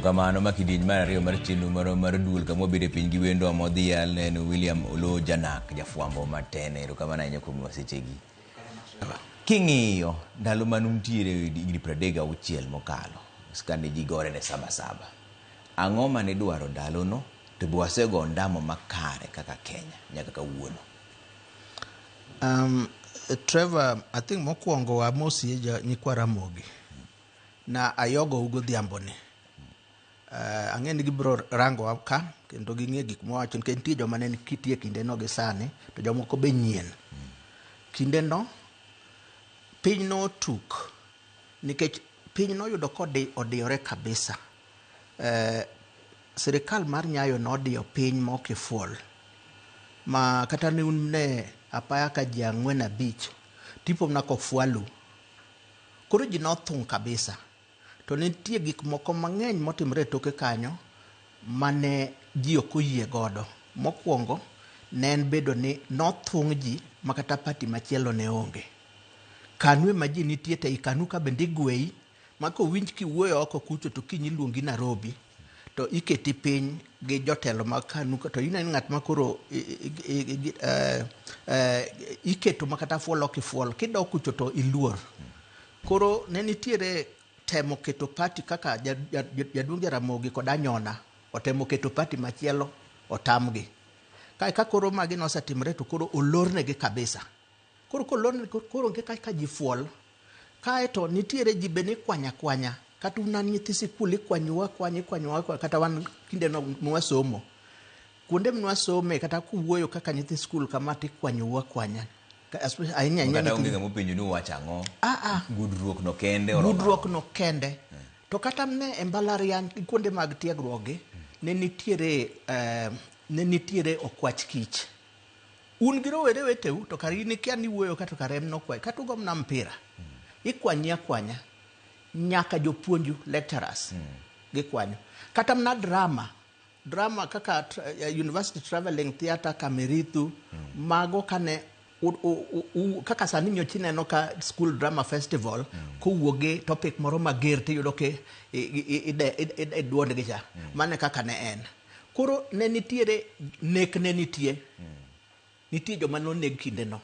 Erokamano ma kidieny mar ariyo mar chenro marwa mar duol kama wabedo e piny gi wendo modhial ne en William Oloo Janak, jafwambo matene. Erokamano ahinya kuom sechegi. King'iyo ndalo mane untiere higni 36 mokalo kane ji gore ne saba saba, ang'o mane idwaro ndalono to be wasego ondamo makare kaka Kenya nyaka kawuono? Trevor, I think mokwongo amosi nyikwa Ramogi na ayogou godhiambo ni. Ang'e ni gibiro rangowa ka kendo ging'e gik mwawacho nikech nitie joma ne nitie kindeno gi sani to jomoko be nyien. Kindeno piny notuk nikech piny noyudo kodiyore kabisa. Sirikal mar Nyayo nodiyo piny ma ok ifuol. Ma kata ne un ne apaya ka ji 4 5 tipo mana kofualu. Koro ji nothung' kabisa. To nitie gik moko mang'eny motimore e toke kanyo mane ji ok oyie godo. Mokwongo ne en bedo ni nothung' ji ma kata party machielo ne onge. Kanu ema ji nitie to ei Kanu ka bende igweyi ma kowinj kiwuoyo oko kucho to kiny iluongi Nairobi to iketi piny gi jotelo mag Kanu to in ng'at ma koro iketo ma kata fuol ok ifuol kidok kucho to iluor. Koro ne nitiere temo keto party kaka jaduong' Jaramogi kod Anyona otemo keto party machielo otamgi. Kae ka koro magi nosetimore to koro olornegi kabisa. Koro kolornegi koro onge kaka ji fuol. Kae to nitiere ji be nikwanya kwanya. Kata un an nyithi sikul ikwanyou akwanya ikwanyou akwanya kata wan kindeno mwasomo. Kuonde mnwasome kata kuwuoyo kaka nyithi skul kama tikwanyou akwanya. Ahinya ahinya Kata onge ng'ama openjo ni uwacho ang'o. Gudruok no kende oromo. Gudruok no kende. To kata ne e mbalariany gi kuonde mag tiegruok gi ne nitiere ne nitiere okwach kich. Un gi rowere weteu to kar in ikia ni iwuoyo ka to kare en nokwach. Kata ugo mana mpira. Ikwanyi akwanya. Nyaka jopuonju lecturers gikwanyo. Kata mana drama. Drama kaka University Traveling Theatre, Kamerithu, mago kane kaka sani nyocha ineno ka school drama festival kowuok gi topic moro mager tiyudo ka iduondgi cha. Mano e kaka ne en. Koro ne nitiere nek ne nitie. Nitie joma noneg kindeno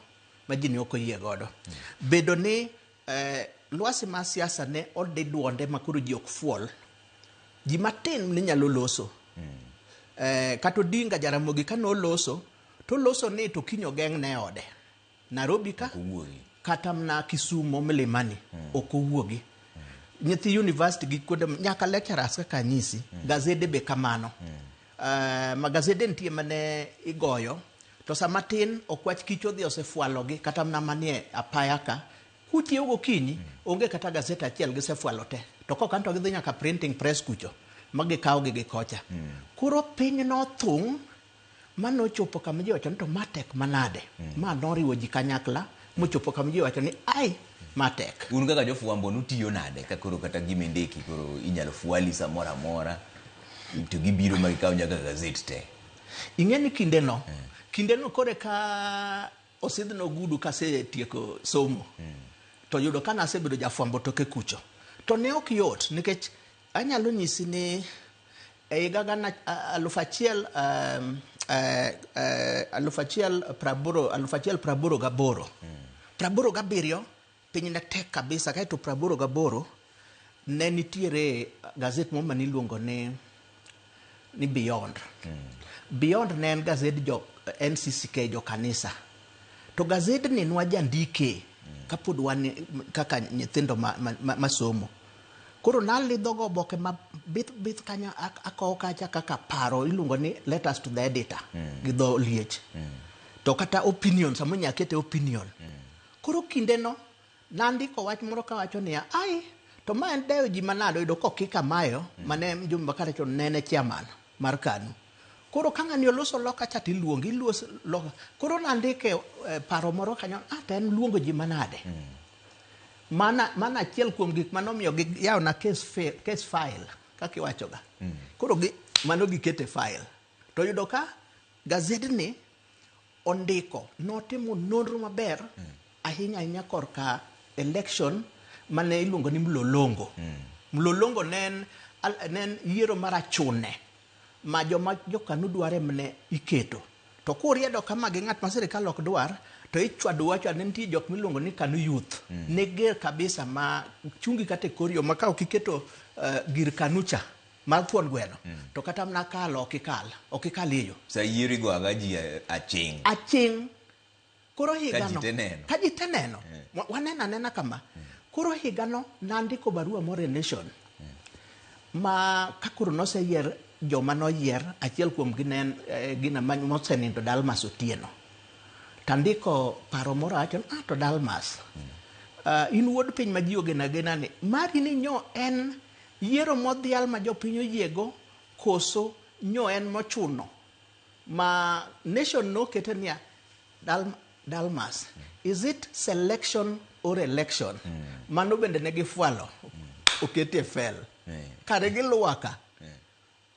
ma ji ne ok oyie godo. Bedo ni lwasi mar siasa ne odi duonde ma koro ji ok fuol. Ji matin ne nyalo loso. Kata Odinga Jaramogi kane oloso, to oloso ni to kiny ogeng'ne e ode. Nairobi ka, kata mana Kisumo Milimani, ok owuogi. Nyithi university gi kuonde, nyaka lecturers kaka anyisi, gazede be kamano. Magazede nitie mane igoyo, to sama tin okwach kich odhi osefualogi, kata mana manie apaya ka, kuchiew gokinyi, onge kata gazet achiel gisefualo te. To koka to gidhi nyaka printing press kucho, ma gikaw gi gi kocha. Koro piny nothung' ma nochopo kama ji owacho ni to ma tek manade. Ma noriwo ji kanyakla, mochopo kama ji owacho ni ai, ma tek. Un kaka jofwambo nutiyo nade ka koro kata gima indiki koro inyalo fuali samoro amora to gibiro ma gikaw nyaka gazet te? Ing'e ni kindeno, kindeno koro ka osidhna ogudu kasetieko somo. To yudo ka nasebedo jafwambo toke kucho. To ne ok yot nikech anyalo nyisi ni e higa gana aluf achiel 1080, 1088. 87 piny ne tek kabisa kaeto 88 ne nitiere gazet moro mane iluongo ni Beyond. Beyond ne en gazed jo NCCK jo kanisa. To gazedni nwajandike kapod wan kaka nyithindo ma somo. Koro nalidho go oboke ma bith bith kanyo akowo kacha kaka paro iluongo ni letters to the editor gi dho liech. To kata opinion samoro inyalo kete opinion. Koro kindeno nandiko wach moro kawacho niya, ai to ma en dewo ji manade oyudo kokik Amayo mane Mjumbe makare chon ne en e chairman mar KANU. Koro ka ng'ani oloso loka cha tiluongi, iluoso loka. Koro nandike paro moro kanyo, ah to en luongo ji manade. Mana achiel kuom gik manomiyo giyawona case file kaka iwachoga. Koro mano gikete file. To yudo ka gazedni ondiko, notimo nonro maber ahinya ahinya korka election mane iluongo ni Mlolongo. Mlolongo ne en Ne en yiero mar achune ma joma jokanu dware mne iketo. To kuriedo kama gi ng'at ma sirikal ok dwar, to ichwado wacho ne nitie jok miluongo ni Kanu Youth. Ne ger kabisa ma chungi kata e kor yo ma ka ok iketo gir Kanu cha mar thuon gweno, to kata mana kalo ok ikal, ok ikal e yo. Sa yiero igo aga ji aching'. Aching'. Koro higano. Ka ji te neno. Ka ji te neno. Waneno anena kama. Koro higano nandiko barua moro e Nation. Ma ka koro noseyier joma noyier, achiel kuomgi ne en gina mosenindo Dalmas Otieno. Tandiko paro moro awacho ni, to Dalmas, in wuod piny ma ji ogeno agena ni, mari ni nyo en yiero modhial ma jopiny oyiego, koso nyo en mochuno ma Nation nokete niya, Dalmas, is it selection or election? Mano bende ne gifwalo, okete fel. Kare giluwa ka.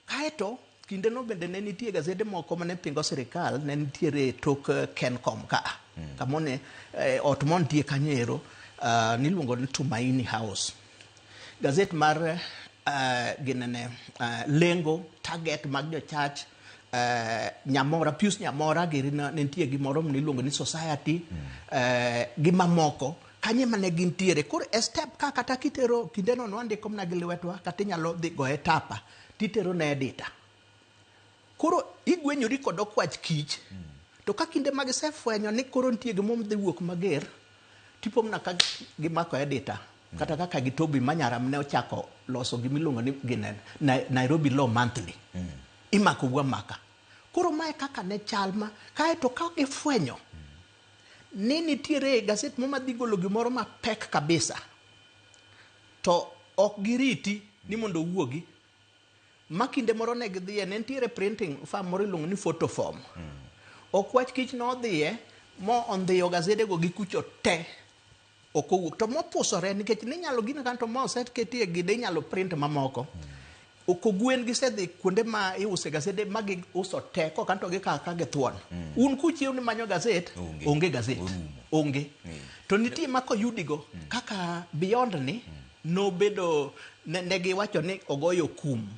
Kaeto, kindeno bende ne nitie gazede moko mane pingo sirikal, ne nitiere tok Kencom ka. Kamone ot montie kanyo ero, niluongo ni Tumaini House. Gazet mar ginene, Lengo, Target mag jochach, Nyamora, Pius Nyamora giri ne nitie gimoro miluongo ni Society, gi mamoko. Kanye mane gintiere. Koro e step ka kata kitero kindeno nwandiko mana gi lwetwa, kata inyalo dhi goye tapa, titero ne editor. Koro igwenyori kod okwach kich, to ka kinde ma gisefwenyo ni koro nitie gima dhi wuok mager, tipo mana ka gimako editor, kata kaka gi Toby Manyaram ne ochako loso gima iluongo ni gine, Nairobi Law Monthly. Imako wu amaka. Koro mae kaka ne chal ma, kaeto ka gifwenyo ni nitiere gaset mo madhi golo gimoro mapek kabisa, to ok giriti ni mondo owuogi. Ma kinde moro ne gidhiye, ne nitiere printing firm moro iluongo ni Photoform. Okwach kich nodhiye, mo ondhiyo gazedego gi kucho te. Ok owuok. To mopusore, nikech ninyalo gino kanyo to ma oseketie gide inyalo print mamoko. Okogwen gisedhi kuonde ma iuse gazede ma giuso te, koka to gikawo ka githuon. Un kuchiew ni manyo gazet, Onge. onge gazet. Orumo. Onge. To nitie ma koyudigo, kaka Beyond ni, nobedo, ne giwacho ni ogoyo kum.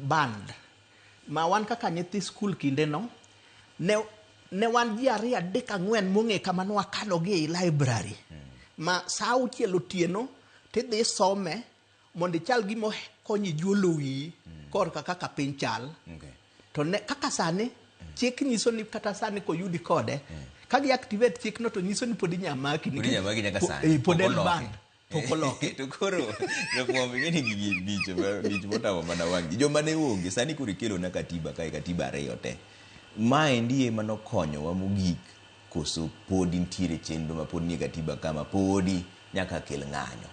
Band. Ma wan kaka nyithi skul kindeno, ne wan ji ariyo adek ang'wen mong'e kama ne wakalo gi ei library. Ma sa auchiel otieno, tidhi some, mondo ichal gima konyi juolo wiyi, korka kaka piny chal. To ne, kaka sani, chik nyiso ni kata sani koyudi kode, ka gi activate chikno to nyiso ni pod inya maki, Pod inya maki nyaka sani. Pod en Pok oloki. banned. Pok oloki. To koro, jofwambo ing'e ni gigi lich motamo mana wang' ji. Joma ne onge, sani koro ikelo na katiba kae, katiba ariyo te. Maendi ema nokonyowa mogik, koso podi nitiere chenro ma pod nie katiba kama podi nyaka kel ng'anyo.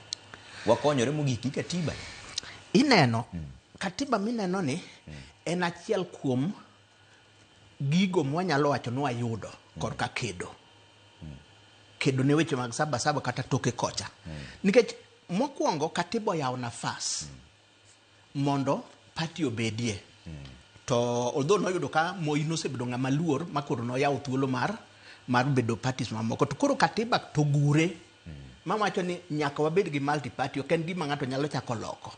Wakonyore mogik gi katiba ni? Ineno, katiba mineno ni en achiel kuom gigo mwanyalo wacho ni wayudo korka kedo. Kedo ne weche mag saba saba kata toke kocha. Nikech mokwongo katiba oyawo nafas mondo party obedie. To although noyudo ka Moi nosebedo ng'ama luor ma koro noyawo thuolo mar bedo parties mamoko. To koro katiba to gure mawacho ni nyaka wabed gi multi party, ok en gima ng'ato nyalo chako loko.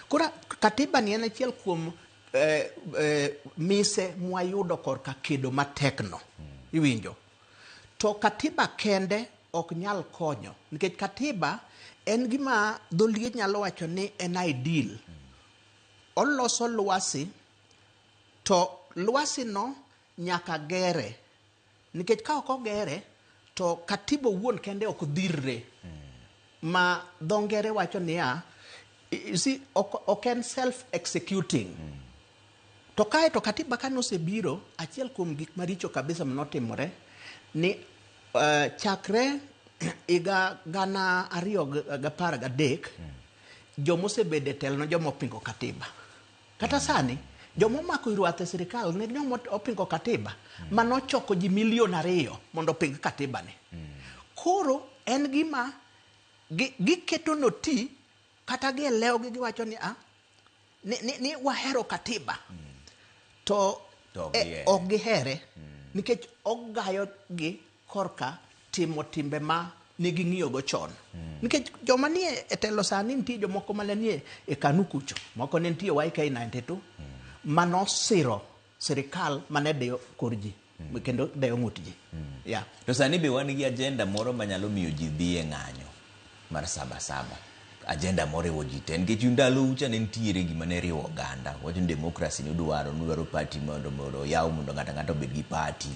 Koro katiba ni en achiel kuom mise mwayudo korka kedo matekno. Iwinjo? To katiba kende ok nyal konyo, nikech katiba en gima dholuo nyalo wacho ni en ideal. Oloso lwasi, to lwasi no nyaka gere. Nikech ka ok ogere, to katiba owuon kende ok dhirre. Ma dho ngere wacho niya, you see, ok en self-executing. To kae to katiba ka nosebiro, achiel kuom gik maricho kabisa manotimore, ni chakre higa gana ariyo gapar gadek, jomosebedo e telo ne joma opingo katiba. Kata sani, joma omako rwath e sirikal ne joma opingo katiba, manochoko ji milion ariyo mondo oping katiba ni. Koro en gima giketo no ti, kata gi e lewgi giwacho ni, ni wahero katiba. To To ok gihere. ok gihere, nikech ogayo gi korka timo timbe ma ne ging'iyogo chon. Nikech joma nie e telo sani nitie jomoko mane nie e KANU kucho, moko ne nitie YK92 manosiro sirikal mane deyo kor ji kendo deyo ng'ut ji. Yeah. To sani be wan gi agenda moro manyalo miyo ji dhi e ng'anyo mar Saba Saba. Agenda moriwo ji te nikech ndalo ucha ne nitiere gima ne riwo oganda. Wacho ni democracy nudwaro, nudwaro party mondo oyaw mondo ng'ato ang'ata obed gi party.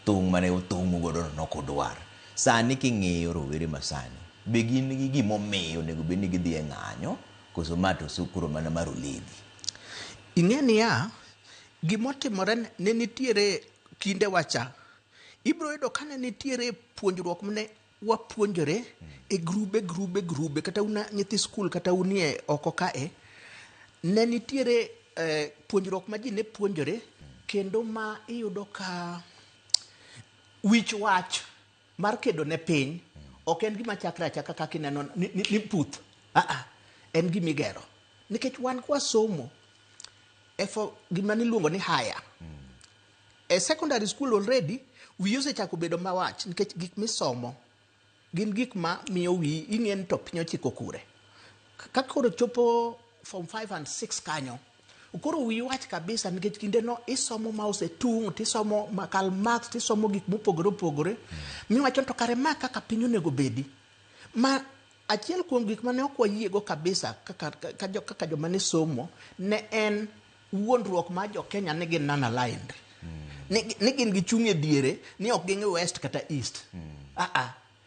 Thung' mane othung'u godo no nokudwar. Sani king'iyo rowere masani, be gin gi gimomiyo onego bed ni gidhi e ng'anyo koso ma to koro mana mar oledhi? Ing'e niya, gimotimore ne nitiere kinde wacha, ibiro yudo ka ne nitiere puonjruok mane wapuonjore e grube grube grube kata una nyithi skul kata unie oko kae ne nitiere puonjruok ma ji ne puonjore kendo ma iyudo ka wich wach mar kedo ne piny ok en gima chakre achaka kaka ineno ni puth. En gima igero. Nikech wan kwasomo e for gima niluongo ni higher. E secondary school already wiyi osechako bedo mawach nikech gik misomo gin gik ma miyo wiyi ing'e ni to piny ochiko kure. Ka koro chopo form 5 and 6 kanyo, koro wiyi wach kabisa nikech kinde no isomo Mao Zedong, tisomo Karl Marx, tisomo gik mopogore opogore. Miwacho to kare ma kaka piny onego bedi. Ma achiel kuom gik mane ok wayiego kabisa kaka joma ne somo ne en wuondruok mar jo Kenya ni gin non-aligned. Ni gin gichung' e diere ni ok ging'i west kata east.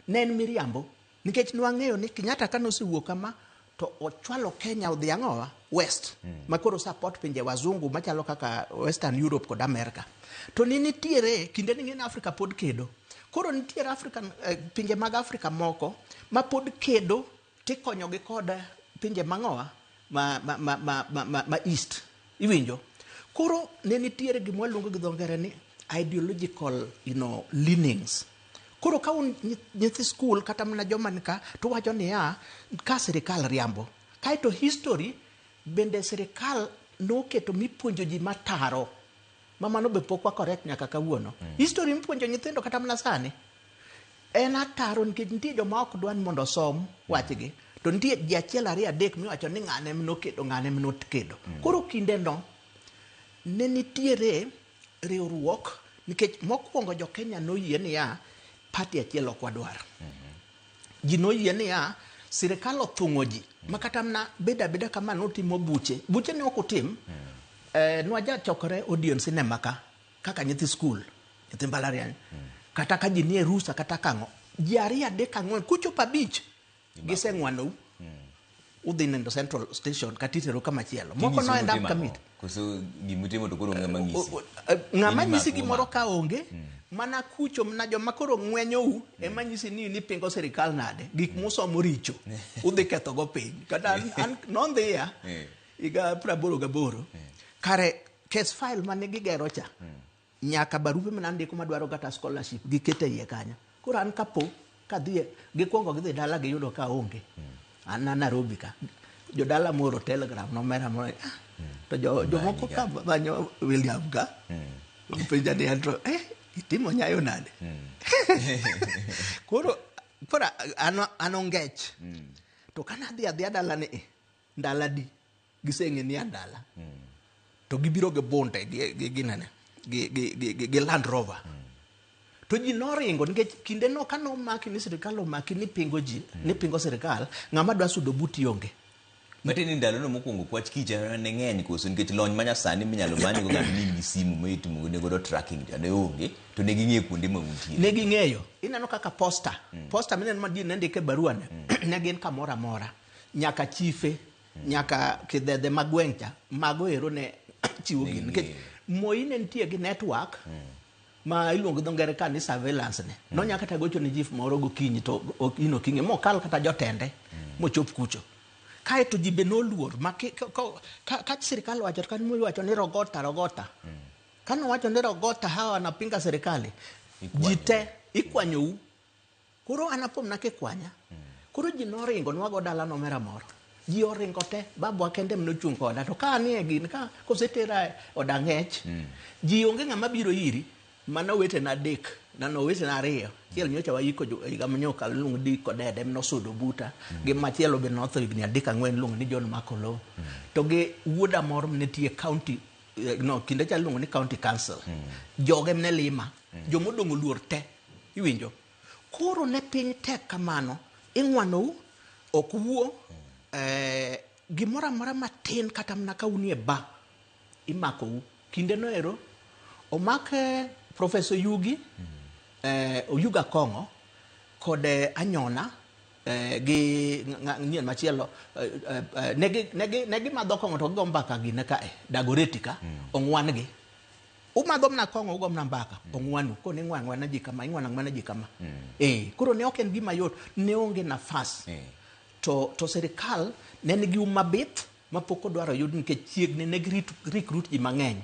Ne en miriambo. Nikech nwang'eyo ni Kenyatta ka nosewuok kama to ochwalo Kenya odhi ang'owa west. Ma koro support pinje wazungu machalo kaka Western Europe kod America. To ni nitiere kinde ni ng'eny Africa pod kedo. Koro nitiere African, pinje mag Africa moko ma pod kedo tikonyogi kod pinje mang'owa ma East. Iwinjo? Koro ne nitiere gima waluongo gi dho ngere ni ideological, leanings. Koro ka un nyithi skul kata mana joma nika to wacho niya ka sirikal riambo. Kaeto history bende sirikal noketo mipuonjo ji mataro. Ma mano be pok wa correct nyaka kawuono. History mipuonjo nyithindo kata mana sani en ataro nikech nitie joma ok dwa ni mondo osom wachgi. To nitie ji achiel ariyo adek miwacho ni ng'ane nokedo ng'ane nokedo. Koro kinde no ne nitiere riwruok nikech mokwongo jo Kenya noyie niya party achiel ok wadwar. Ji noyie niya sirikal othung'o ji ma kata mana bedo abeda kama notimo buche. Buche ne ok otim. Nwaja chokore Odeon Cinema ka kaka nyithi skul, nyithi mbalariany. Kata ka ji nie rusa kata kang'o. Ji ariyo adek ang'wen kuchopo abich giseng'wanou. Udhi nindo Central Station kata itero kama chielo. Moko no end up kamit. Koso gimutimo to koro ng'ama ng'isi. Ng'ama nyisi gimoro ka onge, mana kucho mana joma koro ng'wenyou ema nyisi ni nipingo sirikal nade. Gik musomo richo. Udhi ketho go piny. Kata an nondhiya higa 88. Kare case file mane gigero cha. Nyaka barupe mane andiko madwaro kata scholarship gikete iye kanyo. Koro an kapo kadhi gikwongo gidhi dala giyudo ka onge. An na Nairobi ka. Jodala moro telegram nomera moro. To jomoko ka manyo William ka. Penja ni anto, itimo nyayo nade? Koro an ongech. To kana adhi adhiya dala ni, ndala di giseng'e ni andala. To gibiro gi bunde gi nene, gi Land Rover. To ji noringo nikech kinde no ka nomaki ni sirikal omaki ni pingo ji, ni pingo sirikal, ng'ama dwa sudo buti onge. Matiende ni ndalono mokwongo kwach kich ne ng'eny koso nikech lony manyasani minyalo many go ng'ato ni in gi simu ma itimo ne godo tracking cha ne onge to ne ging'eyo kuonde ma untie. Ne ging'eyo. Ineno kaka posta. Posta mineno ma ji ne ndike barua ne, ne gin kamoro amora. Nyaka chife, nyaka kidhedhe mag gweng' cha, mago ero ne chiwo gini. Nikech Moi ne nitie gi network ma iluongo gi dho ngere ka ni surveillance ne. Nonya kata gocho ne chief moro gokinyi to in ok ing'e, mokal kata jotende mochop kucho. Kaeto ji be noluor ma ka sirikal owacho to kanyo iwacho ni rogota rogota. Kane owacho ni rogota hawa wanapinga serikali, ji te ikwanyou. Koro an apom na kikwanya. Koro ji noringo nwago dala nomera moro. Ji oringo te, babwa kende ema nochung' koda. To ka anie gini ka kosetera e od ang'ech, ji onge ng'ama biro iri. Mano owetena adek, nano owetena ariyo. Achiel nyocha wayiko higa manyokalo iluongo ni Kodede em nosudo buta. Gi machielo be notho higni adek ang'wen iluongo ni John Makolo. To gi wuoda moro nitie county no kinde cha iluongo ni county council. Joge ne lima. Jomodong' oluor te. Iwinjo? Koro ne piny tek kamano, ing'wanou, ok wuo, gimoro amora matin kata mana ka unie bar, imakou. Kinde no ero, omak Professor Yugi, Oyuga Kong'o, kod Anyona, gi nyien machielo, ne gimadho kong'o to gigo mbaka gine kae, Dagoretti ka, ong'wan gi. Umadho mana kong'o ugo mana mbaka, ong'wanu. Koro ne ing'wano ang'wana ji kama, ing'wano ang'wana ji kama. Koro ne ok en gima yot, ne onge nafas. To sirikal ne nigi um mabith mapok odwaro yud nikech chiegni ne gi recruit ji mang'eny.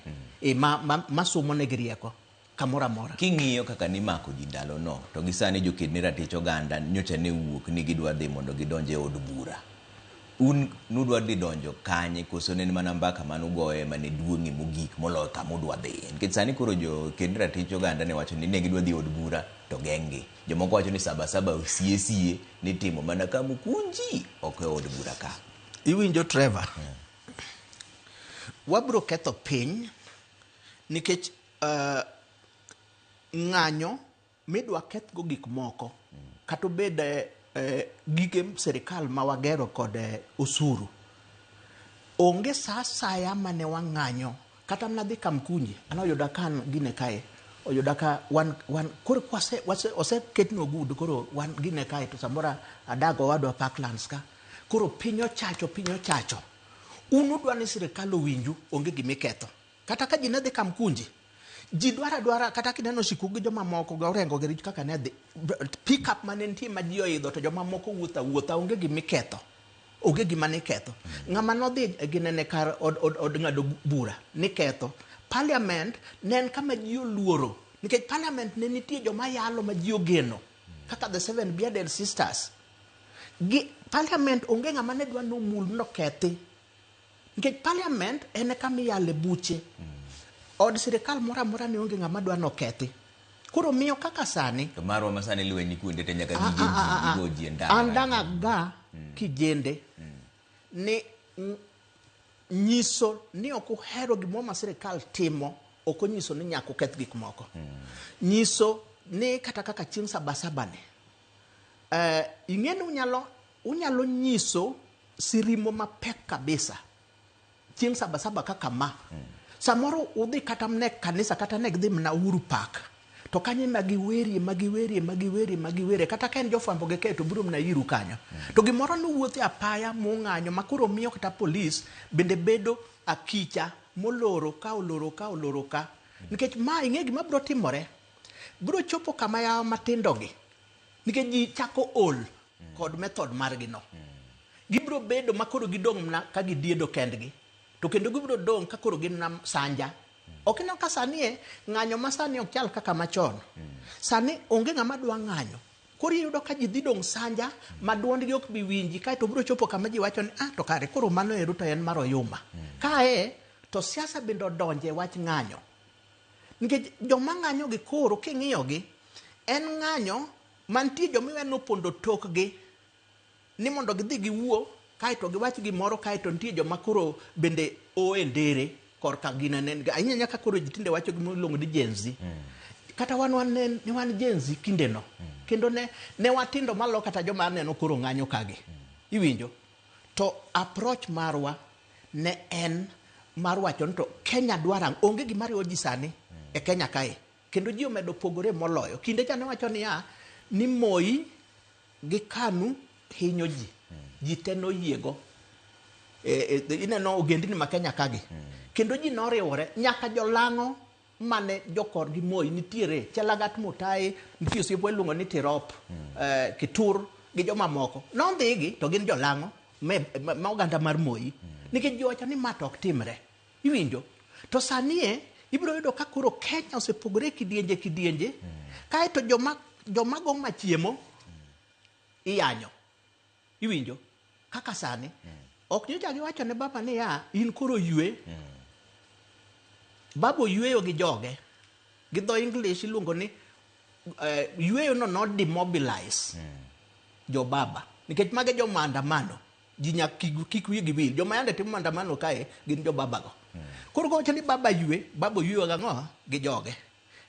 Ma somo negi rieko kamoro amora. King'iyo kaka nimako ji ndalono, to gi sani joked ne ratich oganda nyocha ne wuok ni gidwa dhi mondo gidonj e od bura. Un nudwa dhi donjo kanye koso ne en mana mbaka manugoyo ema ne duong'ie mogik moloyo kama udwa dhiye? Nikech sani koro joked ne ratich oganda ne wacho ni ne gidwa dhi e od bura to geng'gi. Jomoko wacho ni saba saba sie sie nitimo mana Kamukunji ok e od bura ka. Iwinjo Trevor? Wabro ketho piny nikech ng'anyo midwa kethgo gik moko kata obed gige sirikal ma wagero kod osuru. Onge sa asaya mane wang'anyo kata mana dhi Kamkunji an oyuda ka an gine kae oyuda ka wan koro kwase wase oseketnwa ogudu koro wan gine kae to samoro adag owadwa Parklands ka koro piny ochacho piny ochacho un udwa ni sirikal owinju onge gimiketho kata ka ji ne dhi Kamkunji ji dwaro adwara kata kineno Shikuku gi jomamoko gi Orengo gi kaka ne dhi pick up mane nitie ma ji oidho to jomamoko wuotho awuotha onge gimiketho onge gima niketho ng'ama nodhi ginene kar od ng'ado bura niketho parliament ne en kama ji oluoro nikech parliament ne nitie joma yalo ma ji ogeno kaka the seven bearded sisters gi parliament onge ng'ama ne dwa nomul mondo okethi nikech parliament en e kama iyale buche od sirikal moro amora ne onge ng'ama dwa nokethi koro miyo kaka sani To marwa ma sani lweny ni kuonde te nyaka gige ji gigo ji e ndara. An dang' aga kijende ni nyiso ni ok uhero gimoro ma sirikal timo ok onyiso ni nyaka uketh gik moko. Nyiso ni kata kaka chieng' sabasaba ni ing'e ni unyalo nyiso sirimo mapek kabisa chieng' sabasaba kaka ma. Samoro udhi kata mne kanisa kata ne gidhi mana Uhuru Park to kanyo ema giwerie ma giwerie ma giwerie ma giwerie kata ka en jofwambo gi keyo to biro mana iru kanyo to gimoro nuwuothe apaya mung'anyo ma koro miyo kata polis bende bedo akicha moloro ka oloro ka oloro ka nikech ma ing'e gima biro timore biro chopo kama yawa matindo gi nikech ji chako ol kod method margi no gibiro bedo ma koro gidong' mana ka gidiedo kendgi to kendo gibiro dong' ka koro gin na sanja ok ineno ka sani e ng'anyo ma sani ok chal kaka machon sani onge ng'ama dwa ng'anyo koro iyudo ka ji dhi dong' sanja ma duondgi ok bi winji kaeto biro chopo kama ji wacho ni ah to kare koro mano ero to en mar oyuma kae to siasa bende odonje e wach ng'anyo nikech joma ng'anyo gi koro king'iyo gi en ng'anyo mantie joma iwe nopondo tokgi ni mondo gidhi giwuo kaeto giwach gimoro kaeto nitie joma koro bende o e ndere korka ginene ahinya nyaka koro ji tinde wacho gima iluongo ni Gen Z kata wan ne wan Gen Z kindeno kendo ne watindo malo kata joma aneno koro ng'anyo kagi iwinjo to approach marwa ne en mar wacho ni to Kenya dwaro ang'o onge gima riwo ji sani e Kenya kae kendo ji omedo pogore moloyo kinde cha ne wacho niya ni Moi gi KANU hinyo ji ji te noyiego ineno ogendni ma Kenya kagi kendo ji noriwore nyaka jolang'o mane jokorgi Moi nitiere Chelagat Mutai nitie osiepwa iluongo ni Tirop Kitur gi jomamoko nondhigi to gin jolang'o ma oganda mar Moi nikech ji owacho ni ma to ok timre iwinjo to sani e ibiro yudo ka koro Kenya osepogore e kidienje kidienje kaeto joma go machiemo iyanyo iwinjo kaka sani ok nyocha giwacho ne baba niya in koro ywe baba oyweyo gi joge Gi dho English iluongo ni yweyo no no demobilize jo baba. Nikech mage jo maandamano. Ji nyaka kik wigi wil. Joma yande timo maandamano kae gin jo baba go. Koro kowacho ni baba ywe, baba oyweyo gang'o? Gi joge.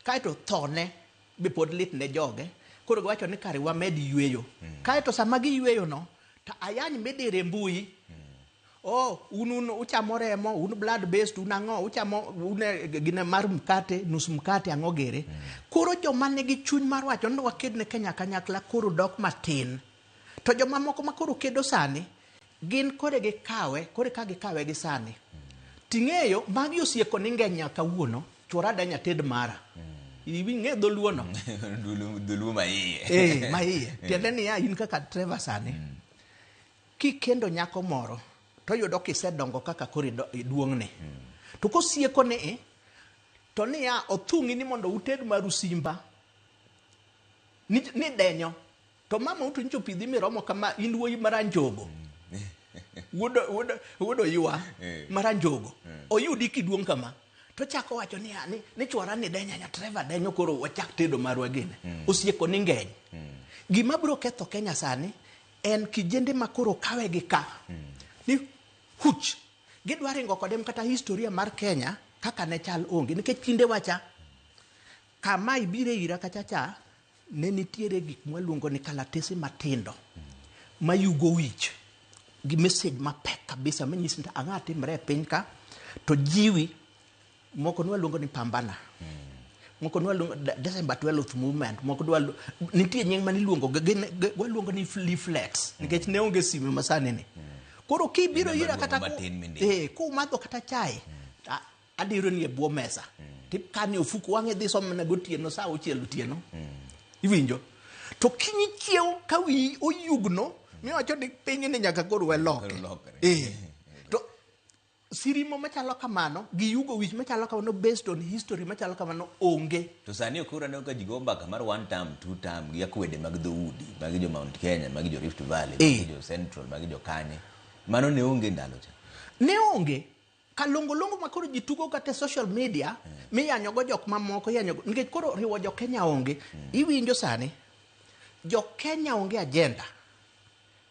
Kaeto thone be pod lit ne joge. Koro giwacho ni kare wamed yweyo. Kaeto sama giyweyo no, to ayany midire e mbui. Oh, un uchamo remo, un blood based, un ang'o, uchamo un gine mar mkate, nus mkate ang'o gere. Koro joma nigi chuny mar wacho ni waked ne Kenya kanyakla koro dok matin. To joma moko ma koro kedo sani, gin kore gikawe, kore ka gikawe gi sani. Ting'eyo, magi osieko ni ng'eny nyaka kawuono, chuora denya ted mara. Ing'e dholuo no? Dholuo ma iye. Ma iye. Tiende niya, in kaka Trevor sani, kikendo nyako moro, to yudo kisedongo kaka koro iduong'ne. To kosieko ni, to niya, othung'i ni mondo uted maru simba, ni denyo. To mama utu nyicho pidhi miromo kama in wuoyi maranjogo. Wuod oywa maranjogo. Oyudi kiduong' kama. To chako wacho niya, ni chwara ni denya nya Trevor denyo koro wachak tedo marwa gine. Osieko ni ng'eny. Gima biro ketho Kenya sani en kijende ma koro kawe gi ka. Ni huch. Gidwa ringo kode kata historia mar Kenya kaka ne chal onge. Nikech kinde wacha, kama ibire ira kacha cha, ne nitiere gik mwaluongo ni kalatese matindo mayugo wich gi message mapek kabisa manyisi ni ang'o timre e piny ka to jiwi moko nwaluongo ni pambana, moko nwaluongo December 12th movement, moko nitie nying maniluongo waluongo ni leaflets nikech ne onge sime masani ni. Koro kibiro ira kata kumadho kata chai, adiro ni e bwo mesa tikane ofuku wang'e dhi somo mana gotieno saa 6 otieno. Iwinjo? To kinyi chiew ka wiyi oyugno miwacho ni piny ni nyaka koro weloke. To sirimo machalo kamano gi yugo wich machalo kamano based on history machalo kamano onge. To sani ok uneno ka ji go mbaka mar 1 term, 2 term gi akwede mag dhoudi, magi jo Mount Kenya, magi jo Rift Valley, magi jo Central, magi jo Kanye. Mano ne onge ndalo cha. Ne onge. Kalongolongo ma koro ji tugo kata e social media, miyanyogo jok mamoko, iyanyogo, nikech koro riwo jo Kenya onge. Iwinjo sani, jo Kenya onge agenda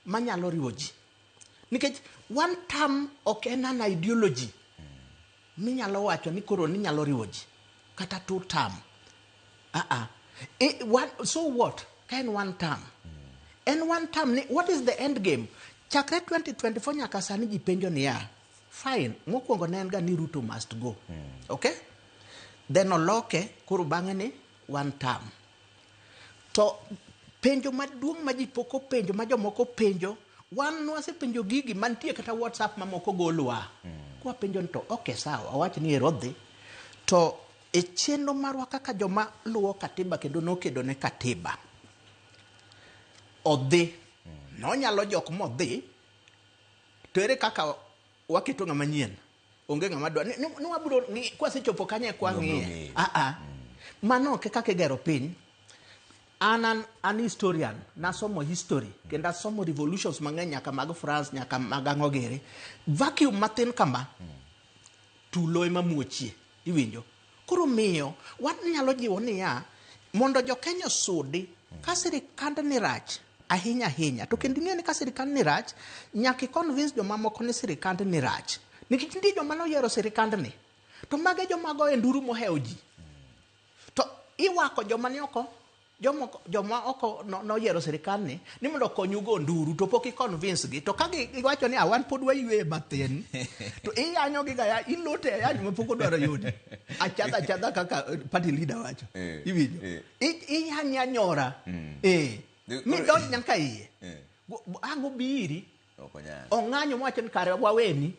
manyalo riwo ji. Nikech one term ok en an ideology minyalo wacho ni koro ninyalo riwo ji. Kata 2 term. So what? Ka en 1 term. En 1 term ni, what is the end game? Chakre 2024 nyaka sani ji penjo niya, fine, mokwongo ne en ga ni Ruto must go. Okay? Then oloke, koro bang'e ni 1 term. To penjo maduong' ma ji pok openjo, ma jomoko penjo, wan nwasepenjo gigi mantie kata WhatsApp mamoko golwa. Kwa penjo ni to, okay, sawa, awach ni ero dhi. To e chenro marwa kaka joma luwo katiba kendo nokedo ne katiba, odhi. Nonyalo jok modhi, to ere kaka waketo ng'ama nyien? Onge ng'ama dwa. Ni wabiro ng'i, kwasechopo kanye kwa ng'iye. Mano ok e kaka igero piny. An historian, nasomo history, kendo asomo revolutions mang'eny nyaka mag France, nyaka mag ang'o gere. Vacuum matin kama, tulo ema muochie, iwinjo. Koro miyo, wanyalo jiwo niya, mondo jo Kenya osudi, ka sirikand ni rach, ahinya ahinya, to kendo ing'e ni ka sirikand ni rach, nyaka i convince jomamoko ni sirikand ni rach. Nikech nitie joma noyiero sirikand ni, to mage joma goyo nduru mohewo ji. To iwako joma ni oko, joma oko noyiero sirikand ni, ni mondo okonyu go nduru, to pok i convince gi. To ka giwacho ni, wan pod wayueyo matin, to iyanyo gi ga, ilote ayany ma pok odwaro yudi. Achadha achadha kaka party leader wacho. Iwinjo? Iyanya nyora. Mi donj nyaka iye. Ang' obiri. Ok onyal. Ong'anyo mowacho ni kare waweni.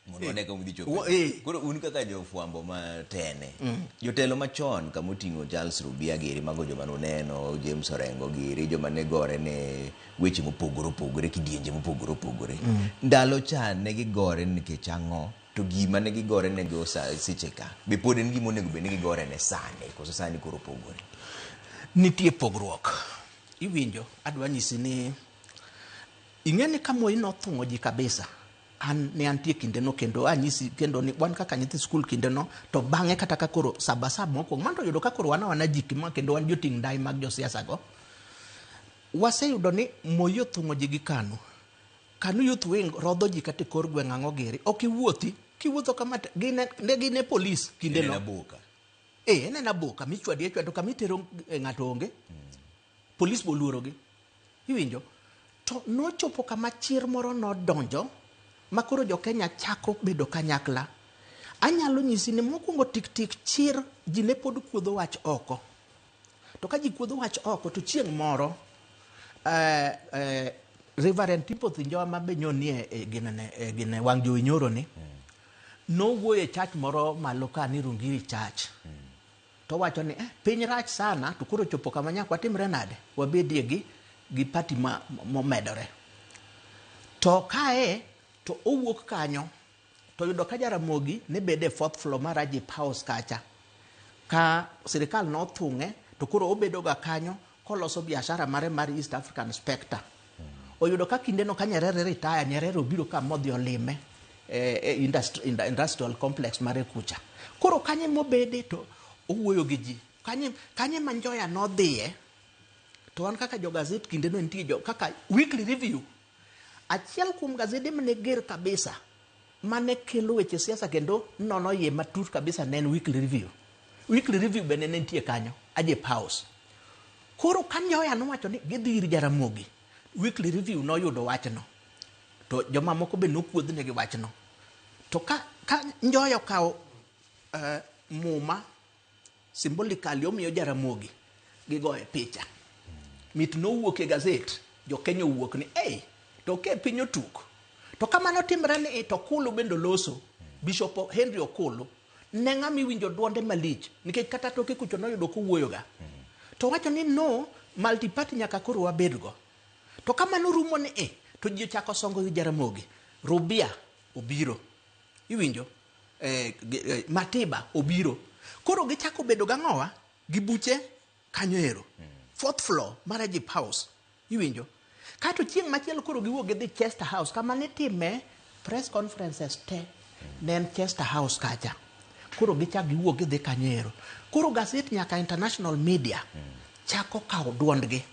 Mondo wane kama udhi chopo. Koro un kaka jofwambo ma tene, jotelo machon kama oting'o Charles Rubia giri, mago joma nuneno, James Orengo giri, joma ne gore ne weche mopogore opogore, kidienje mopogore opogore. Ndalo cha ne gigore nikech ang'o? To gima ne gigore ne go seche ka, be pod en gima onego bed ni gigore ne sani, koso sani koro opogore? Nitie pogruok. Iwinjo, adwa nyisi ni ing'e ni ka Moi nothung'o ji kabisa. An ne antie kindeno kendo anyisi kendo ni wan kaka nyithi skul kindeno, to bang'e kata ka koro Sabasaba mokwongo mano to yudo ka koro wan awana ji ma kendo wan joting' ndai mag josiasa go. Waseyudo ni Moi othung'o ji gi KANU. KANU Youth Wing rodho ji kata e kor gweng' ang'o giri. Ok iwuothi, kiwuotho kama ne gin e polis kindeno. En aboka. Eh, en aboka michwadi achwada to kama itero ng'ato onge. Polis boluorogi. Iwinjo? To nochopo kama chir moro nodonjo ma koro jo Kenya chako bedo kanyakla. Anyalo nyisi ni mokwongo tik tik chir ji ne pod kuodho wach oko. To ka ji kuodho wach oko to chieng' moro Reverend Timothy Njowa ma be nyonie e gine wang' jowi nyoro ni nowuoyo e church moro malo ka ni Rungiri Church. To wacho ni piny rach sana to koro chopo kama nyaka watimre nade wabedie gi party ma momedore. To kae to owuok kanyo to yudo ka Jaramogi ne bede fourth floor mar Agip House kacha. Ka sirikal nothung'e to koro obedo ga kanyo koloso biashara mare mar East African Spectre. Oyudo ka kindeno ka Nyerere retire, Nyerere obiro ka modhi olime industrial complex mare kucha. Koro kanye mobede to owuoyo gi ji. Kanye ma Njoya nodhiye to wan kaka jo gazet kindeno nitie jo kaka Weekly Review. Achiel kuom gazede mane ger kabisa mane kelo weche siasa kendo nono iye matut kabisa ne en Weekly Review. Weekly Review bende ne nitie kanyo, Agip House. Koro ka Njoya nowacho ni gidhi ir Jaramogi, Weekly Review noyudo wachno. To jomamoko be nokuodhnegi wachno. To ka Njoya okawo muma symbolically omiyo Jaramogi gigoye picha. Mit nowuok e gazet, jo Kenya owuok ni ei, to ke piny otuk. To kamano timre ni to Okulu bende oloso, Bishop Henry Okulu, ne ng'ama iwinjo duonde malich, nikech kata toke kucho noyudo kowuoyoga. To wacho ni no, multi-party nyaka koro wabedgo. To kamano rumo ni to ji ochako songo gi Jaramogi. Rubia obiro. Iwinjo? Matiba obiro. Koro gichako bedo gang'owa gi buche kanyo ero. Fourth floor mar Agip House. Iwinjo? Kato chieng' machielo koro giwuok gidhi Chester House kama nitime press conferences te ne en Chester House kacha. Koro gichak giwuok gidhi kanyo ero. Koro gazet nyaka international media chako kawo duondgi.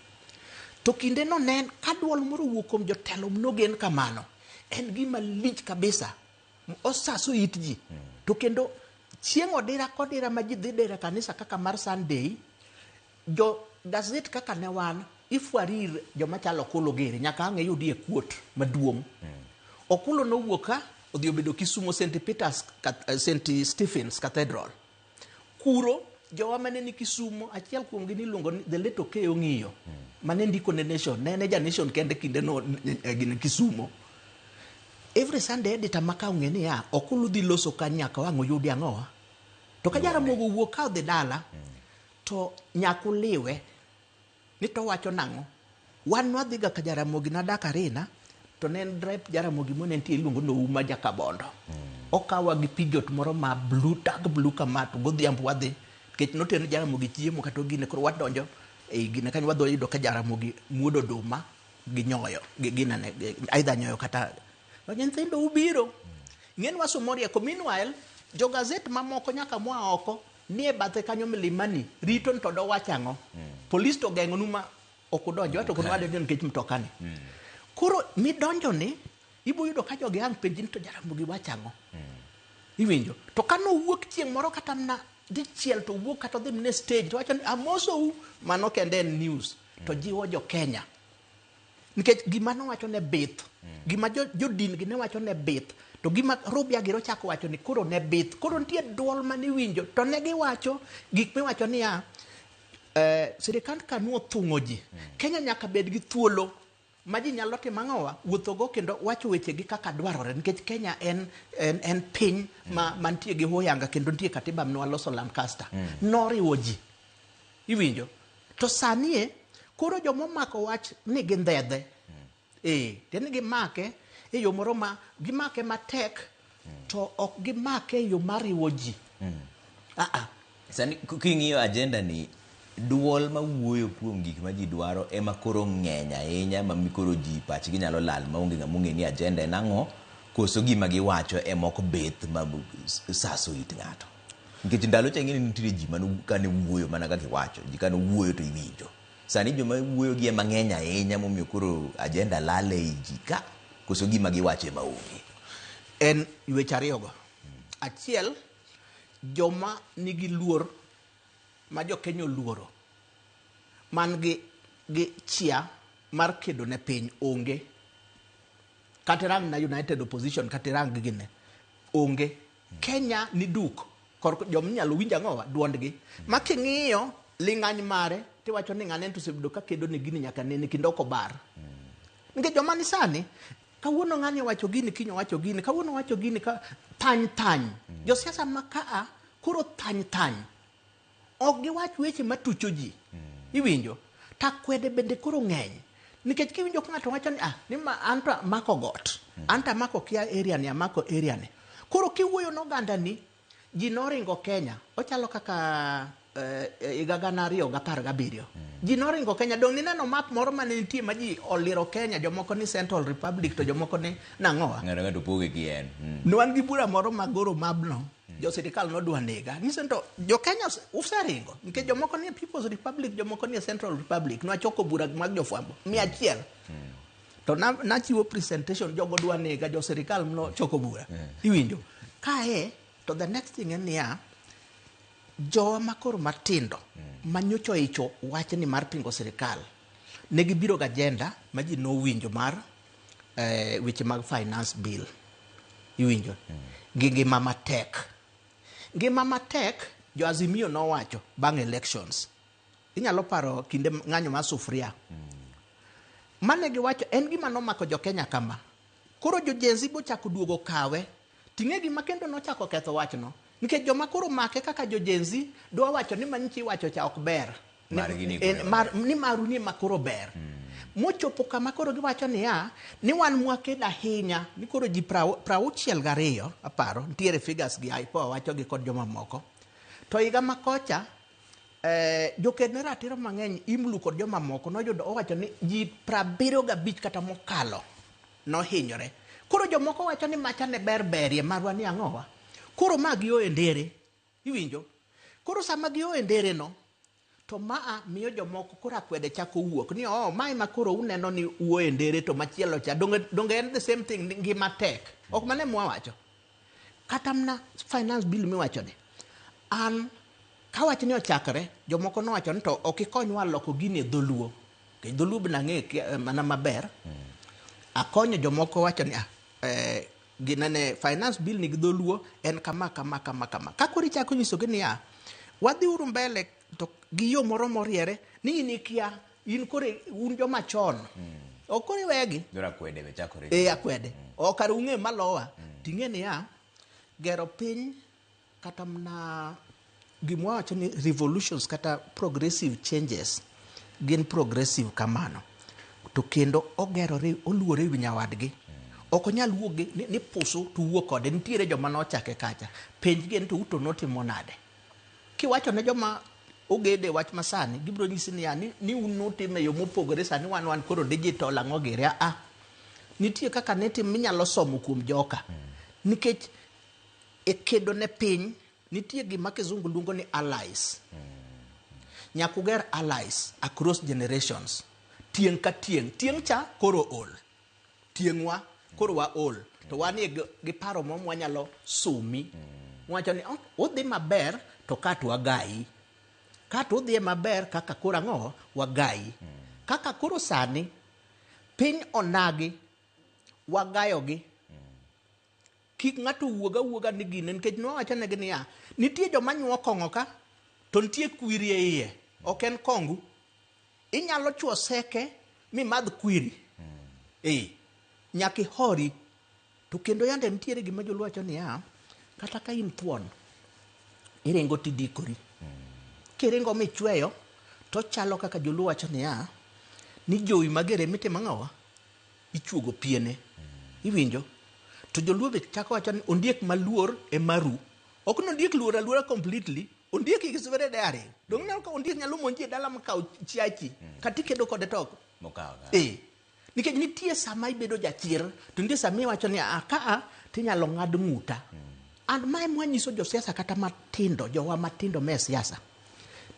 To kinde no ne en ka duol moro owuok kuom jotelo mnogen kamano, en gima lich kabisa. Osaso it ji. To kendo chieng' odira kodira ma ji dhi dere kanisa kaka mar Sunday, jo gazet kaka ne wan ifwari ir joma chalo Okulu giri nyaka ang' iyudie kuot maduong'. Okulu nowuok ka odhi obedo Kisumo St. Peter's St. Stephen's Cathedral. Kuro jowa mane ni Kisumo achiel kuomgi niluongo ni the late Okeyo Ng'iyo mane ndiko ne Nation, ne en e ja Nation kende kinde no gine Kisumo. Every Sunday editor ma ka ong'e niya Okulu dhi loso ka nyaka wang' oyudi ang'owa. To ka Jaramogi owuok ka odhi dala to nyaka uliwe ni to wacho nang'o. Wan nwadhiga ka Jaramogi nadak Arena to ne en rep Jaramogi mane nitie iluongo ni Ouma Jakabondo. Okawa gi pijot moro ma blue, dark blue kama to godhiambo wadhi nikech notero Jaramogi chiemo kata ogine koro wadonjo ei gine kanyo wadhi yudo ka Jaramogi muodo oduma gi nyoyo gi ginene either nyoyo kata nyithindo ubiro. Ng'en wasomo rieko. Meanwhile jo gazet mamoko nyaka moa oko nie bathe kanyo Milimani rito ni to dowach ang'o. Polis to geng'onu ma ok udonjo wato kono wadonjo nikech mtoka ni. Koro midonjo ni ibo yudo ka jogi ang' penji ni to Jaramogi wach ang'o. Iwinjo? To ka nowuok chieng' moro kata mana dichiel to owuok kata odhi mana e stage to wacho ni amosou, mano kende en news to jiwo jo Kenya. Nikech gima nowacho ne bith, gima jodin gi ne wacho ne bith, to gima Rubia giro chako wacho ni koro ne bith. Koro nitie duol mane iwinjo to ne giwacho gik miwacho niya, sirikand KANU othung'o ji. Kenya nyaka bed gi thuolo ma ji nyalo timo ang'owa, wuothogo kendo wacho wechegi kaka dwarore nikech Kenya en piny ma mantie gi huyanga kendo nitie katiba mane waloso Lancaster. Noriwo ji. Iwinjo? To sani e, koro jomomako wach ni gindhedhe. Tiende ni gimake e yo moro ma gimake matek to ok gimake e yo mariwo ji. Sani king'iyo agenda ni, duol mawuoyo kuom gik ma ji dwaro ema koro ng'eny ahinya ma koro ji pachgi nyalo lal maonge ng'ama ong'e ni agenda en ang'o. Koso gima giwacho ema ok beth ma saso it ng'ato. Nikech ndalo cha ing'e ni nitiere ji mane kane wuoyo mana kaka iwacho, ji kane wuoyo to iwinjo. Sani joma wuoyo gi ema ng'eny ahinya momiyo koro agenda lal ei ji ka, koso gima giwacho ema onge. En weche ariyogo. Achiel, joma nigi luor ma jo Kenya oluoro man gi chia mar kedo ne piny onge. Kata irang na United Opposition kata irang gine onge. Kenya ni duk kor joma inyalo winj ang'owa duondgi. Ma king'iyo ling'any mare tiwacho ni ng'ane to osebedo ka kedo ne gini nyaka nene kendo ok obar. Nikech joma ni sani kawuono ng'ani owacho gini kiny owacho gini kawuono owacho gini ka thany thany. Josiasa ma kaa koro thany thany. Ok giwach weche matucho ji. Iwinjo? To akwede bende koro ng'eny. Nikech kiwinjo ka ng'ato wacho ni ah, ni ma anto amako got. Anto amako kia area ni, amako area ni. Koro kiwuoyo n'oganda ni, ji noringo Kenya. Ochalo kaka higa 2017. Ji noringo Kenya. Dong' nineno map moro mane nitie ma ji oliro Kenya, jomoko ni Central Republic to jomoko ni nang'owa. Ng'ato ng'ato poge gi en. Ne wan gi bura moro magoro mabno. Jo sirikal nodwa nega. Nyiso ni to jo Kenya useringo. Nikech jomoko nie People's Republic, jomoko nie Central Republic. Nwachoko bura mag jofwambo 100. To nachiwo presentation, jogo dwa nega, jo sirikal nochoko bura. Iwinjo? Kae, to the next thing en niya, jowa makoro matindo, manyocha oicho wachni mar pingo sirikal, ne gibiro gi agenda ma ji nowinjo mar weche mag finance bill. Iwinjo? Gi ngima matek. Ngima matek, jo Azimio nowacho bang' elections. Inyalo paro kinde ng'anyo mar sufuria. Mane giwacho en gima nomako jo Kenya kama. Koro jo Gen Z bochako duogo kawe. Ting'e gima kendo nochako ketho wachno. Nikech joma koro make kaka jo Gen Z dwa wacho ni manyichi iwacho cha ok ber. Margi ni koro ber. Ni maru ni ema koro ber. Mochopo kama koro giwacho niya, ni wan mwakedo ahinya, ni koro ji 62, aparo, nitiere figures gi IPOA wacho gi kod jomamoko. To higa makocha, joked ne ratiro mang'eny, IMLU kod jomamoko noyudo owacho ni ji 75 kata mokalo nohinyore. Koro jomoko wacho ni macha ne ber berie, marwa ni ang'owa. Koro ma gio e ndere, iwinjo? Koro sama gio e ndere no, to maa miyo jomoko koro akwede chako wuok ni oh, mae ma koro uneno ni wuo e ndere to machielo cha donge en the same thing, ngima tek. Ok mano ema wawacho. Kata mana finance bill miwacho ni, an ka wach ni ochakre, jomoko nowacho ni to ok ikonywa loko gini e dholuo. Nikech dholuo bende ang'eyo mana maber. Akonyo jomoko wacho ni, ginene finance bill ni gi dholuo en kama, kama, kama, kama. Ka koro ichako nyisogi niya, wadhi uru mbele to gi yo moro moriere ni in ikia, in koro un joma chon. Ok koro iwegi. Jora akwede be chakore. Akwede. Ok kare ung'e malowa. Ting'e niya, gero piny kata mana gima wawacho ni revolutions kata progressive changes gin progressive kamano. To kendo ogerore, oluore wi nyawadgi. Ok onyal wuok gi, ni pusu to wuok kode. Nitiere joma nochake kacha. Penjgi ni to uto notimo nade. Kiwacho ne joma ogede wach masani, gibiro nyisi niya, ni un nutime e yo mopogore, sani wan koro digital ang'o gire. Ah, nitie kaka nitim minyalo somo kuom joka. Nikech e kedo ne piny, nitie gima kizungu luongo ni allies. Nyaka uger allies across generations. Tieng' ka tieng'. Tieng' cha koro ol. Tieng'wa koro wa ol. To wanie gi paro moro mwanyalo sumi. Mwacho ni, oh, udhi maber to ka to wagayi. Ka to udhiye maber kaka koro ang'o wagayi. Kaka koro sani piny onagi wagayogi. Kik ng'ato wuog awuoga ni gine, nikech nwawacho negi niya, nitie joma nyuo kong'o ka, to nitie kwiri e iye, ok en kongu. Inyalo chuo seke mimadh kwiri. Nyaka ihori. To kendo yande nitiere gima joluo wacho niya, kata ka in thuon, iringo tidikori. Kiringo michweyo, to chalo kaka joluo wacho niya, ni jowi magere mitimo ang'owa? Ichuogo piene. Iwinjo? To joluo be chako wacho ni ondiek maluor ema ru. Ok ni ondiek luor aluora completely, ondiek is very daring. Donge ineno ka ondiek nyalo monji e dala makaw chiachi, kata ikedo kode to ok. Mokaw ka. Nikech nitie sama ibedo jachir, to nitie sama iwacho ni a kaa tinyalo ng'ad ng'uta. And mae mwanyiso josiasa kata matindo, jowa matindo me siasa,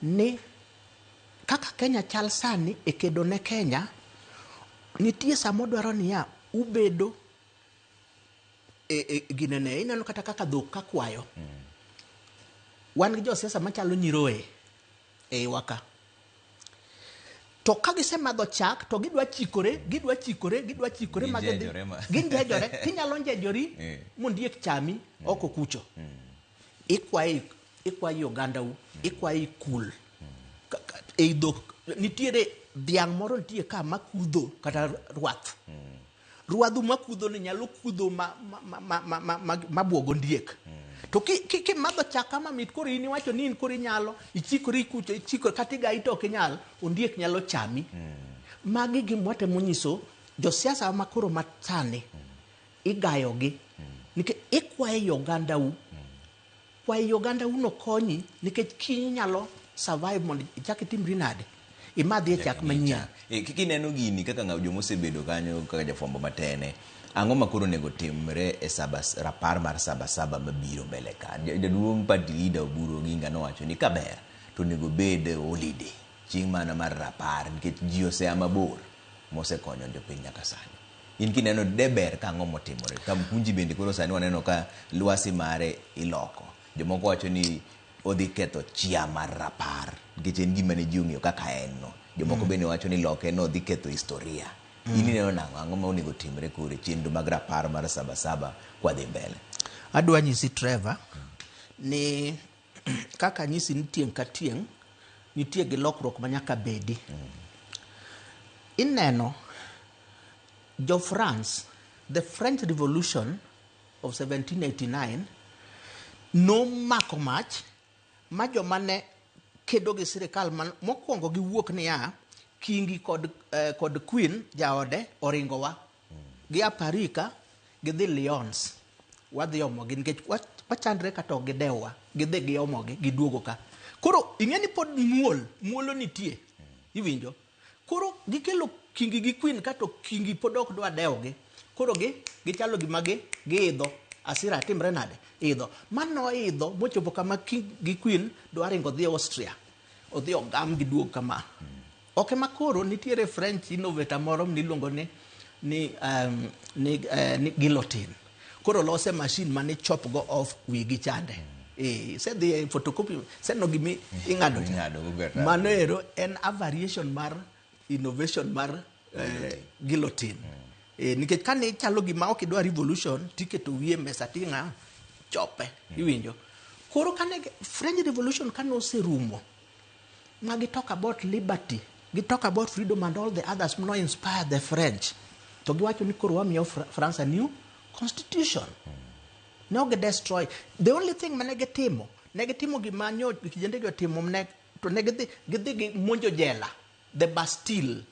ni kaka Kenya chal sani e kedo ne Kenya, nitie sama odwaro niya, ubedo e ginene, ineno kata kaka dhok ka kwayo. Wan gi josiasa machalo nyiroye e iwa ka. To ka gisemadho chak to gidwa chikore, gidwa chikore, gidwa chikore ma gidhi. Ginjejore ma. Ginjejore, tinyalo njejori mondiek chami oko kucho. Ikwayi, ikwayi ogandau, ikwayi kul. Ei dhok nitiere dhiang' moro nitie ka makudho kata rwath. Rwadhu makudho ni nyalo kudho ma buogo ndiek. To kimadho chak kama mit koro in iwacho ni in koro inyalo, ichikori kucho, ichikori, kata igai to ok inyal, ondiek nyalo chami. Magi gima watemo nyiso josiasa ma koro masani, igayogi. Nikech ikwayo ogandau. Kwayo ogandau no konyi, nikech kiny inyalo survive mondo ichak itimri nade. Imadhie chak manyien. Kineno gini kaka ng'aw joma osebedo kanyo kaka jafwambo matene, ang'o ma koro onego timre e saba, rapar mar Saba Saba mabiro mbele ka? Jaduong' party leader Oburu Oginga nowacho ni kaber to onego bed holiday chieng' mana mar rapar nikech ji osea mabor mosekonyo jopiny nyaka sani. In kineno de ber ka ang'o motimore? Kamkunji bende koro sani waneno ka lwasi mare iloko. Jomoko wacho ni odhi ketho chia mar rapar nikech en gima ne ji ong'eyo kaka en no. Jomoko bende wacho ni loke no dhi ketho historia. In ineno nang'o? Ang'o ma onego timre koro e chenro mag rapar mar Saba Saba kwadhi mbele? Adwa nyisi Trevor ni kaka anyisi ni tieng' ka tieng' nitie gi lokruok ma nyaka bedi. Ineno jo France, the French Revolution of 1789 nomako mach ma joma ne kedo gi sirikal man, mokwongo giwuok niya kingi kod queen jaode oringowa gia Paris ka gidhi Lyons wadhi omogi nikech wachandre kata ok gidewwa gidhi giomogi giduogo ka koro ing'e ni pod muol muolo nitie iwinjo koro gikelo kingi gi queen ka to kingi pod ok dwa dewogi koro gi gichalo gima gi giidho asira timre nade idho mano idho mochopo kama king gi queen dwa ringo dhi Austria odhi ogam giduog kama ok ema koro nitiere French innovator moro miluongo ni guillotine koro lose machine mane chop go off wigi chande isedhi e photocopy seno gimi ing'ado cha. Ing'ado go kata. Mano ero en a variation mar innovation mar guillotine nikech kane chalo gima ok idwa revolution tiketo wiye mesa ting'a chope iwinjo koro kane French Revolution kane oserumo ma gi talk about liberty gi talk about freedom and all the others no inspire the French to giwacho ni koro wamiyo France a new constitution ne ok destroy the only thing mane gitimo ne gitimo gima nyo kijende gi otimo ne to ne gidhi gi monjo jela the Bastille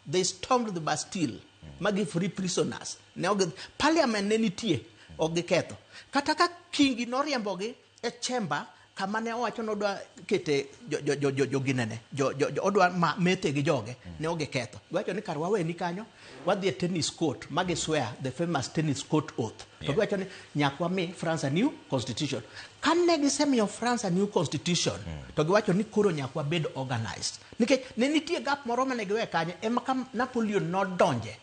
they stormed the Bastille ma gi free prisoners ne ok parliament ne nitie ok giketho kata ka kingi noriembogi e chamber kama ne owacho ni odwa kete jo ginene jo odwa methe gi joge ne ok giketho giwacho ni kar waweni kanyo wadhi e tennis court ma gi swear the famous tennis court oath to giwacho ni nyaka wami France a new constitution kane gisemiyo France a new constitution to giwacho ni koro nyaka wabed organized nikech ne nitie gap moro mane giwe kanyo ema ka Napoleon nodonje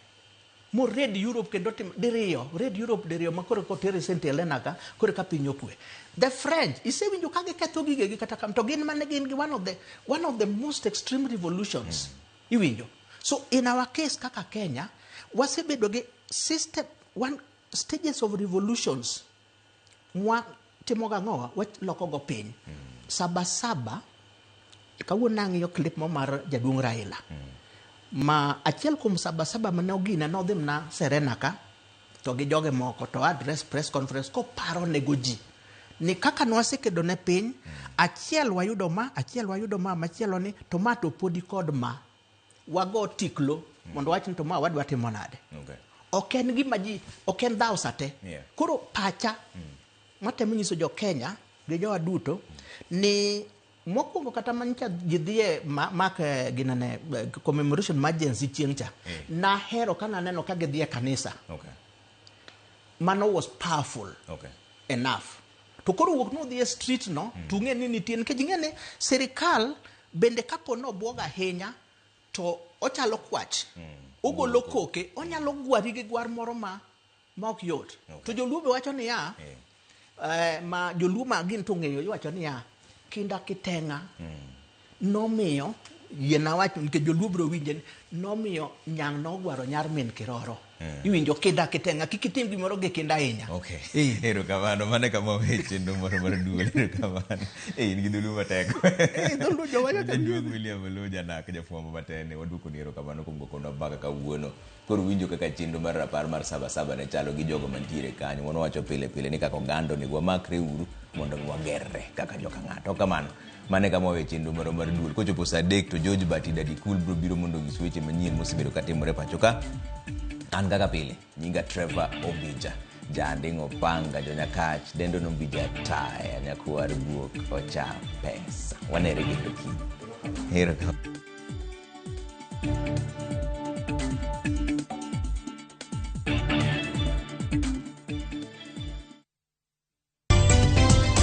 mo raid Europe kendo tim diriyo raid Europe diriyo ma koro kotere St Helena ka koro ka piny okwe the French isewinjo ka giketho gigegi kata kam to gin mane gin gi one of the most extreme revolutions iwinjo so in our case kaka Kenya wasebedo gi system one stages of revolutions mwa timoga ang'owa waloko go piny Saba Saba kawuono nang'iyo clip mo mar jaduong' Raila ma achiel kuom Saba Saba mane ogine nodhi mana Serena ka to gi joge moko to address press conference koparo nego ji ni kaka nwasekedo ne piny achiel wayudo ma achiel wayudo ma machielo ni to ma to podi kod ma wago tiklo mondo wach ni to ma wadwa timo nade ok en gima ji ok en dhawo sate koro pacha matemo nyiso jo Kenya gi jowa duto ni Mokwongo kata mancha ji dhiye mak ginene commemoration mar Gen Z chieng' cha. Nahero ka naneno ka gidhi e kanisa. Mano was powerful enough. To koro wuok nodhi e street no, to ung'e ni nitie nikech ing'e ni sirikal bende kapo ni obuog ahinya to ochalo kwach. Ogolo koke, onyalo gwari gi gwar moro ma ok yot. To joluo be wacho niya, ma joluo ma gin to ong'eyo iwacho niya, kinda kiteng'a nomiyo yiena wach nikech joluo biro winje nomiyo nyang' nogwaro nyar min kiroro. Iwinjo kinda kiteng'a kik itim gimoro gi kinda ahinya. Okay. Erokamano, mano e kama wawe chenro moro mar duol. Erokamano. In gi dholuo matek. Dholuo jowacho ka Jaduong' William Oloo Janak, jafwambo matene, waduokoni erokamano kuom go kodwa mbaka kawuono. Koro winjo kaka chenro mar rapar mar Saba Saba ne chalo gi jogo mantiere kanyo. Wan wawacho pile pile ni kaka oganda onego wamakre uru mondo mi wagerre kaka joka ng'ato. Ok kamano? Mano e kama wawe chenro marwa mar duol. Kochopo saa 3 to George Bati Daddy Cool biro biro mondo onyis weche manyien mosebedo katimore pacho ka. An kaka pile, nyinga Trevor Ombija. Janding' Opanga, Jonyakach, dendo Nombija Taya, nyakwar guok ocham pesa. Wanere kendo kiny. Erokamano.